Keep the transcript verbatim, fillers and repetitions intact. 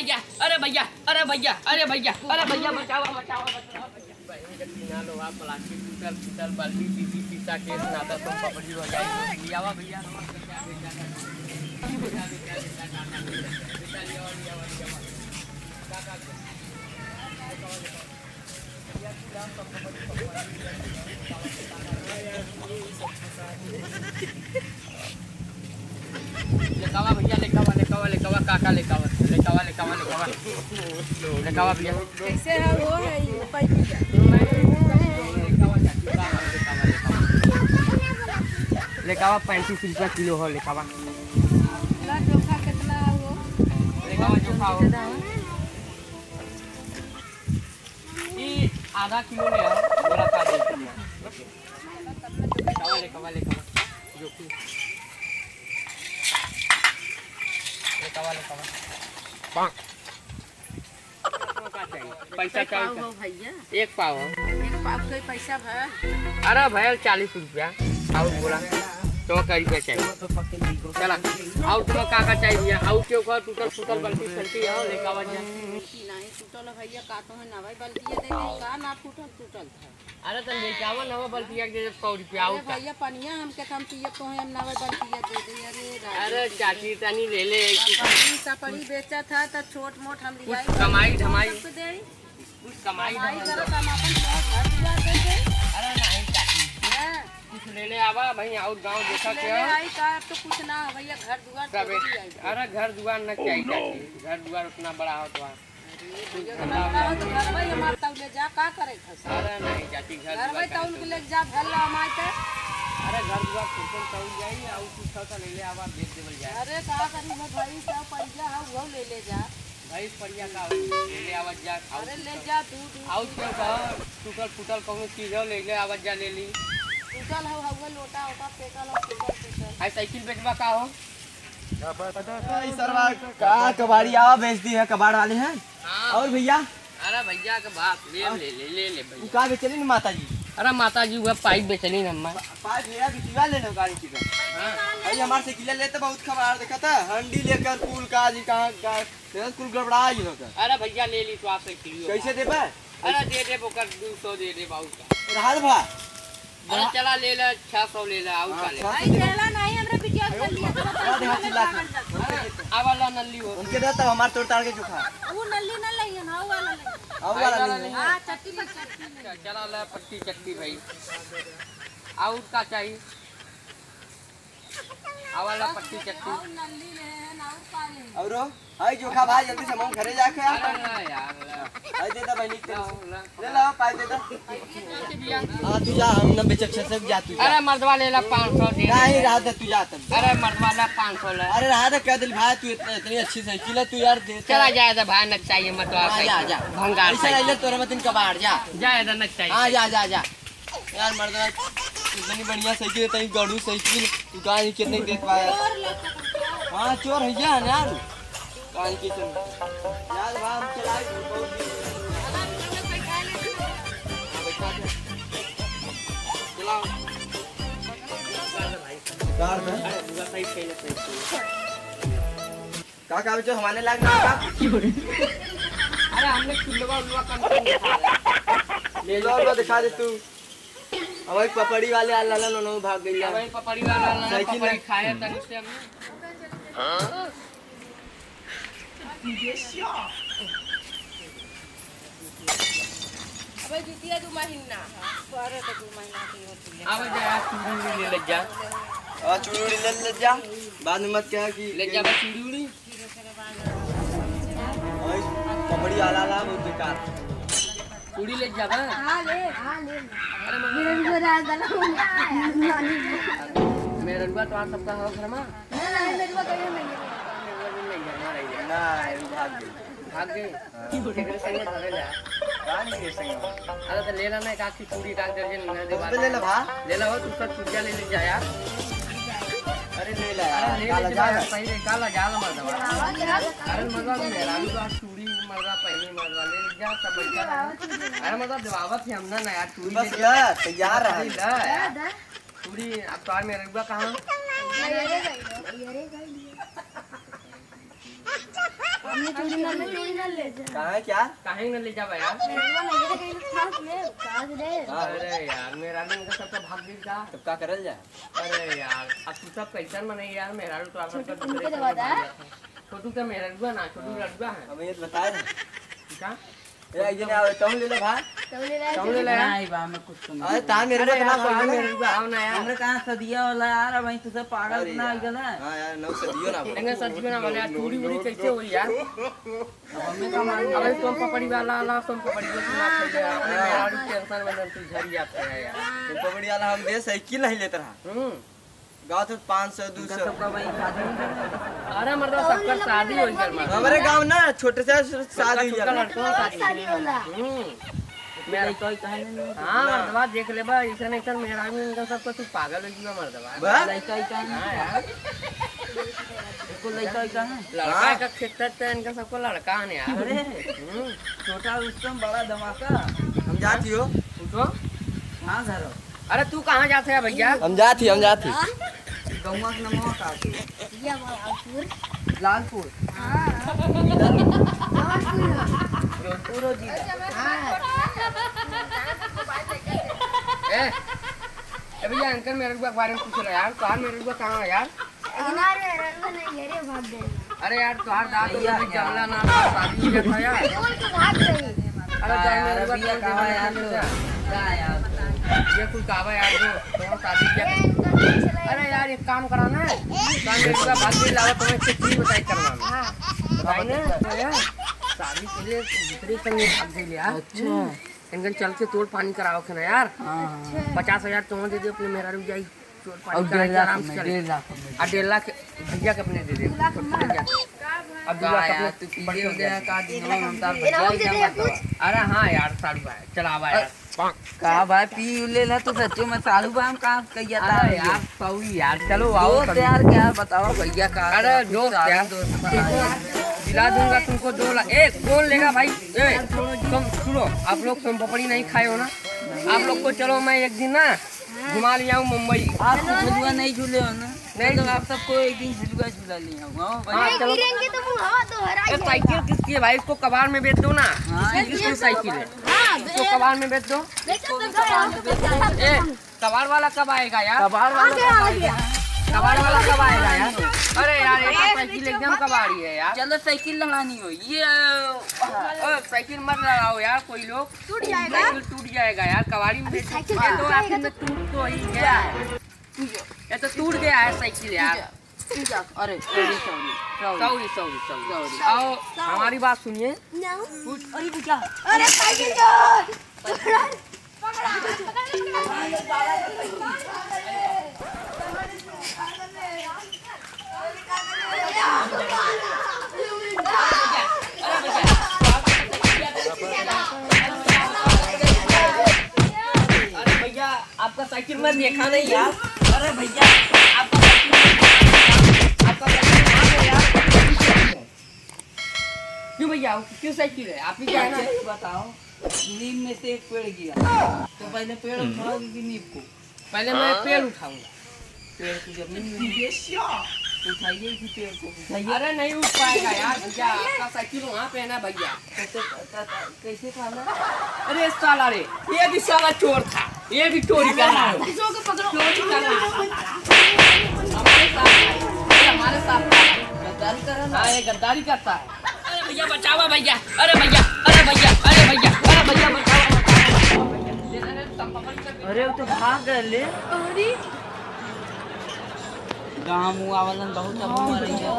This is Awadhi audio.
भैया, अरे भैया, अरे भैया, अरे भैया, अरे भैया, बचावा, बचावा, बचावा, भैया। बहन के टीना लोहा प्लास्टिक टूटल फूटल बल्ली शीशी शीशा के नाता सब पपड़ी हो जाए। लियावा भैया। लेकावा भैया, लेकावा, लेकावा, लेकावा, काका, लेकावा, लेकावा, लेकावा, लेकावा, लेकावा भैया। कैसे है वो है ये पैंतीस? लेकावा, पैंतीस रुपया किलो हो लेकावा। ला, जोखा कितना है वो? लेकावा, जोखा हो। ई आधा किलो ले आओ, बोला का दे दिया। लेकावा, लेकावा, लेकावा। जोखी। लेकावा, लेकावा। पैसा एक पाव चाहिए। हो भैया। एक पाव हो। एक पाव के पैसा भर। अरे भैया, चालीस रुपया। और बोला, तो का रुपया चाहिए? चला, और तुम्हें का का चाहिए भैया? और क्यों का टूटल फूटल बल्टी सल्टी हो, लेकावा जा। नहीं टूटल है भैया, का तो है ना भाई, बल्टिया दे दे, का ना फूटल टूटल था। अरे तो लेके आवा नवा बल्टिया के दे दे सौ रुपया, अरे और का? भैया, पनिया हमके, हम पियब तो हम नवा बल्टिया दे दे। अरे राजा। अरे चाची, तनी ले ले। पपड़ी सपड़ी बेचत है तो छोट मोट हम कुछ लियाई, कमाई धमाई। सबके दे। कुछ कमाई कमाई धमाई करत, हम अपन पूरा घर दुआर दे दे। अरे नहीं चाची, हाँ। कुछ ले ले आवा भाई, और गाँव देखा ले के ले आओ। आई का, अब तो कुछ ना हो भैया, घर दुआर सब तो एक, भी आई। अरे घर दुआर न चाहिए चाची, घर दुआर उतना बड़ा हो तो। अरे भैया, तो ना हो तो घर भाई हमार तौले जा, का करे घर से? अरे नहीं चाची, घर घर दुआर भाई कहाँ तौल के से ले जा, भर ला हमार के। अरे घर दुआर कुर्तन तौल जाई, और कुछ खा ले ले आवा, बेच देवल जाए। अरे का करी, मैं भाई सब पैसा है, वो ले ले जा। भैंस परिया का हो? ले ले आवत जा, आउ अरे ले टूटल। जा, दूध, दूध, आउ दूध। क्यों कहो, टूटल फूटल कौनो चीज हो, ले ले आवत जा, ले ली। टूटल हो, हउवे लोटा, ओटा फेंकल हो, टूटल, टूटल। हाय, साइकिल बेचबा का हो? ई सरवा का कबाड़ी आवा बेच दी है, कबाड़ वाले हैं। हाँ। और भैया? अरे भैया के बाप, ले, और? ले, ले, ले, ले तू भैया। का बेचली न माता जी? अरे माता जी, वह पाइप बेचली न अम्मा। पा-, पाइप मेरा बिटिया ले लो गाड़ी की। हाँ। अरे हमारे साइकिल लेते बहुत खबर देखा था, हंडी लेकर कुल का जी कहाँ का तेरा कुल गड़बड़ा ही होता। अरे भैया, ले ली तो आप साइकिल। कैसे देबे? अरे दे दे, ओकर दो सौ दे दे बाबू का। रहा दे भा। अरे चला ले ले, छह सौ ले ले, आऊ हाँ, का ले। छह सौ भाई, दे दे। चला नहीं, हमरा बिटिया कर लिया, तो हाँ, देखा चिल्ला के। अरे, आवा ला नल्ली हो। उनके दे तब हमार तोड़ ताड़ के चोखा। वो नल्ली ना लइहन, हाँ, वाला ले। हाँ, वाला ले। हाँ, चट्टी पर चट्टी ले। चला ला पट्टी चट्टी भाई। और का चाहिए? आवा ला पट्टी चट्टी। और नल्ली ले हैं, और का ले? औरो? हाय जोखा भाई, जल्दी से हम घरे जाके आ। अरे ना यार, ला। हाय दे दे बहनी के ला, तरफ से। ला। ले ला, पाई दे दे। हाँ, तू जा, हम ना बेचब से, से जा तू जा। अरे मर्दवा ले ला पाँच सौ दे। नहीं, रहा दे, तू जा तब। अरे मर्दवा ला पाँच सौ ला। अरे रहा दे, कह दिल भाई, तू इतनी, इतनी अच्छी साइकिल है, तू यार दे। चला जाए दे भाई, न चाहिए मत हाँ, जा, जा। भंगार ऐसा साइकिल। नहीं ले, तोरे मत इनका बाहर जा। जाए दे, न चाहिए। हाँ, जा, जा, जा। यार मर्दवा, इतनी बढ़िया साइकिल है, तई गड़ू साइकिल, तू कहाँ नहीं कितने देत बा यार? हाँ, चोर है क्या यार? कहाँ नहीं कितने? यार, वहाँ हम चलाए, बहुत दिन। हाँ, बैठा दे। चलाओ। कार में? अरे, पूरा सही, सही, सही, सही। का, का बच्चों, हमारे लाग ना का? अरे, हमने चुल्लवा उल्लवा कम से कम दिखा दे। ले लो, लो, दिखा दे तू। अब वही पपड़ी वाले आ लाला, नो, नो, भाग गई अब यार। वही पपड़ी वाला आ लाला, साइकिल पपड़ी है। खाए तक उससे हमने। अबे जितिया दू महीना। अरे तो दू महीना की होती है। अब जा, चूड़ी उड़ी ले, ले जा। हाँ, चूड़ी उड़ी ले, ले जा। बाद में मत कहा कि ले जा बस चूड़ी उड़ी। ओए, पपड़ी आला ला, बहुत बेकार। चूड़ी ले जाबा? हाँ, ले, हाँ, ले। अरे, मम्मी। मेरे को रात डाला। मेरे को तो आप सबका हो घर में। नहीं, नहीं, मेरे को कहीं नहीं है। मेरे को भी नहीं घर में रही है। ना, ये भाग गई। भाग गई? हाँ। केकरे संगे भागे जा? रानी के संगे। अरे, तो ले ला ना, एक आखी चूड़ी डाल दे, ना दे उसपे ले ला, भा। ले ला हो, तू सब चूड़िया ले, ले जा यार। अरे, ले ला यार, अरे, ले, काला ले जा जा। यार, सही रे, काला जा ला, मर्दवा। अरे, मर्दवा, मेरा भी तो आज चूड़ी, मर्दवा, पहनी, मर्दवा, ले, ले जा, सब बैठा रहा। अरे, मर्दवा, देवावत है हम ना, ना यार, चूड़ी बस ले, ले, तैयार रहा। ले, ले, यार। चूड़ी, अब तो आज मेरा रुआ कहाँ? अरे, अरे, अरे, अरे, अरे। हमने चूड़ी ना ले, चूड़ी ना ले जा। कहाँ है क्या? काहे न ले जाबा यार? मेरा नहीं है, कहीं फांस में, फांस दे। हाँ। अरे यार, मेरा भी इनका सबका भाग गई का? तब का करल जाए? अरे यार, अब तू सब कैसन मनई यार, मेरा तो आप छोटू सबका तुमको दूसरे दवा संगे दा। भाग जाता है। छोटू का मेरा रुआ ना, छोटू हाँ। लड़ुआ है। अब ये तो बताए। क्या? ए, एक जने आवे, तहूँ ले ले भाई। तहूँ ले ले। तहूँ ले ले। ना, ई बा, हमें कुछ तो नहीं। अरे, तार मेरे अरे को यार, ना तहूँ बोल। मेरे को आओ ना यार। हमरे कहाँ सदिया वाला यार, अब तू सब पागल अरे ना यार। हो गया ना। हाँ यार, नौ सदियो ना बोल। इन्हें सदियो ना बोले यार, चूड़ी वूड़ी कैसे होई यार? अब हमें का मालूम? अबे सोन पापड़ी वाला, ला सोन पापड़ी को सुना था यार। अरे यार, टेंशन में तुम झड़ जाते हैं यार। सोन पापड़ी वाला हम दे साइकिल नहीं लेते रहा। हम्म। गाँव तो पाँच सौ, इनका दो सौ। सबका भाई शादी हो गया। अरे मर्दवा, सबका शादी हो गया मर्दवा। हमारे गाँव ना छोटे से शादी हो छोटा गया। लड़का शादी शादी होला। हम्म। मेरा लड़का ही कहाँ नहीं है? हाँ, ना। मर्दवा देख लेबा, ऐसा नहीं कर, मेरा भी इनका सबका तू पागल हो गया मर्दवा। बा? लड़का ही कहाँ है? हाँ यार। इसको लड़का ही कहाँ है? लड़का हाँ। का खेत है, तो इनका सबको लड़का है यार। अरे, हम्म। छोटा रुस्तम, बड़ा धमाका। हम जाती हो। उठो। हाँ, धरो। अरे तू कहाँ जात है भैया? हम जात ही, हम जात ही। गौवा के नमवा का के? भैया, वो लालपुर। लालपुर। हाँ। जौनपुर हो जी। हाँ। ए, ए भैया, इनकर मेहररुआ के बारे में पूछ रहा यार, तोहार मेहररुआ कहाँ है यार? हमारे मेहररुआ नहीं है रे, भाग गए। अरे यार, तोहार दांत भैया, में जमला ना, शादी हो गया था यार। बोल के भाग गई। अरे का यार, जान अभी मेहररुआ, कहाँ यार तू? जा यार। ये कुल कावा यार, जो तोहार शादी हो गया। अरे यार, एक काम करा ना, जान मेहररुआ भाग गई, लावा तुम्हें एक चीज बताई करवा में। हाँ। बताई ना, तो यार, शादी के लिए दूसरे संगे भाग गई यार। अच्छा। इनकन चल के तोड़ पानी कराओ के ना यार। हाँ, हाँ। पचास हजार तुम्हें दे दे, अपने मेहरारू जाई। चोर पानी और करा के डेढ़ लाख आराम से में, चले। डेढ़ लाख में। आ डेढ़ लाख भैया के अपने दे दे। दू लाख छोटे में। भैया। अब दू का लाख यार, अपने तू पीछे बड़े हो गया भैया का दिन हम तार ये भैया लोग ही दे दे जाना कुछ। था। अरे हाँ यार, साढ़ू भाई, चलावा यार। का भाई, पी ले ना, तू सच्चो में साढ़ू भाई, हम काम कहिया था अरे यार, सॉरी यार, चलो आओ दोस्त कभी। यार, क्या बताओ भैया का अरे दोस्त यार। दोस्त बना यार। दिला दूंगा तुमको दो लाख। ए, कौन लेगा भाई? ए, तुम सुनो, आप लोग सोन पापड़ी नहीं खाए हो ना? आप लोग को चलो मैं एक दिन ना घुमा ले आऊँ मुंबई। आप तो झुलुआ नहीं झूले हो ना? नहीं। तो आप सबको एक दिन झुलुआ झुला ले आऊँ। हाँ, भाई। हाँ, चलो। गिरेंगे तो मुंह हवा तो हरा ए, ही साइकिल जाएगा। किसकी है भाई? इसको कबाड़ में बेच दो ना। हाँ, इसकी किसकी साइकिल है? हाँ, इसको कबाड़ में बेच दो। बेचो तो कबाड़ में बेच दो। ए, कबाड़ वाला कब आएगा यार? कबाड़ वाला आ गया, कब आ आएगा? गया। कबाड़ वाला कब आएगा यार? अरे यार, ये तो साइकिल एकदम कबाड़ी है यार। चलो साइकिल लड़ानी हो। ये, ओ, साइकिल मत लड़ाओ यार कोई लोग। टूट जाएगा। साइकिल टूट जाएगा यार, कबाड़ी में अभी साइकिल ये तो टूट आखिर जाएगा में तो टूट तो ही गया है। ये तो टूट गया है साइकिल यार। अरे, सॉरी, सॉरी, सॉरी। सॉरी, सॉरी, सॉरी। आओ, सॉरी। हमारी बात सुनिए। ना। कुछ अरे भैया। अरे साइकिल चोर। अरे भैया, आपका साइकिल मैं देखा नहीं यार। अरे भैया, आपका साइकिल मैं देखा नहीं यार। आपका साइकिल कहाँ है यार? क्यों भैया, क्यों साइकिल है? आप ही क्या है ना? अच्छा, ये बताओ, नीम में से एक पेड़ गिरा, तो पहले पेड़ उठाओगे कि नीम को? पहले मैं हाँ? पेड़ उठाऊंगा। पेड़ की जमीन में उठाइए इसी पेड़ को, उठाइए। अरे नहीं उठ पाएगा यार भैया, आपका साइकिल वहाँ पे है ना भैया। कैसे, क-, क-, कैसे खाना? अरे साला रे, ये भी साला चोर था, ये भी चोरी कर रहा है। चोरी कर रहा है। हमारे साथ, ये हमारे साथ था। गद्दारी कर रहा है। हाँ, ये गद्दारी करता है। अरे भैया बचावा भैया, अरे भैया, अरे भैया, अरे भैया, अरे भैया बचावा, बचावा, बचावा। अरे वो तो भाग गए ले। अरे गाँव मुआ वालन बहुत अब मर गया।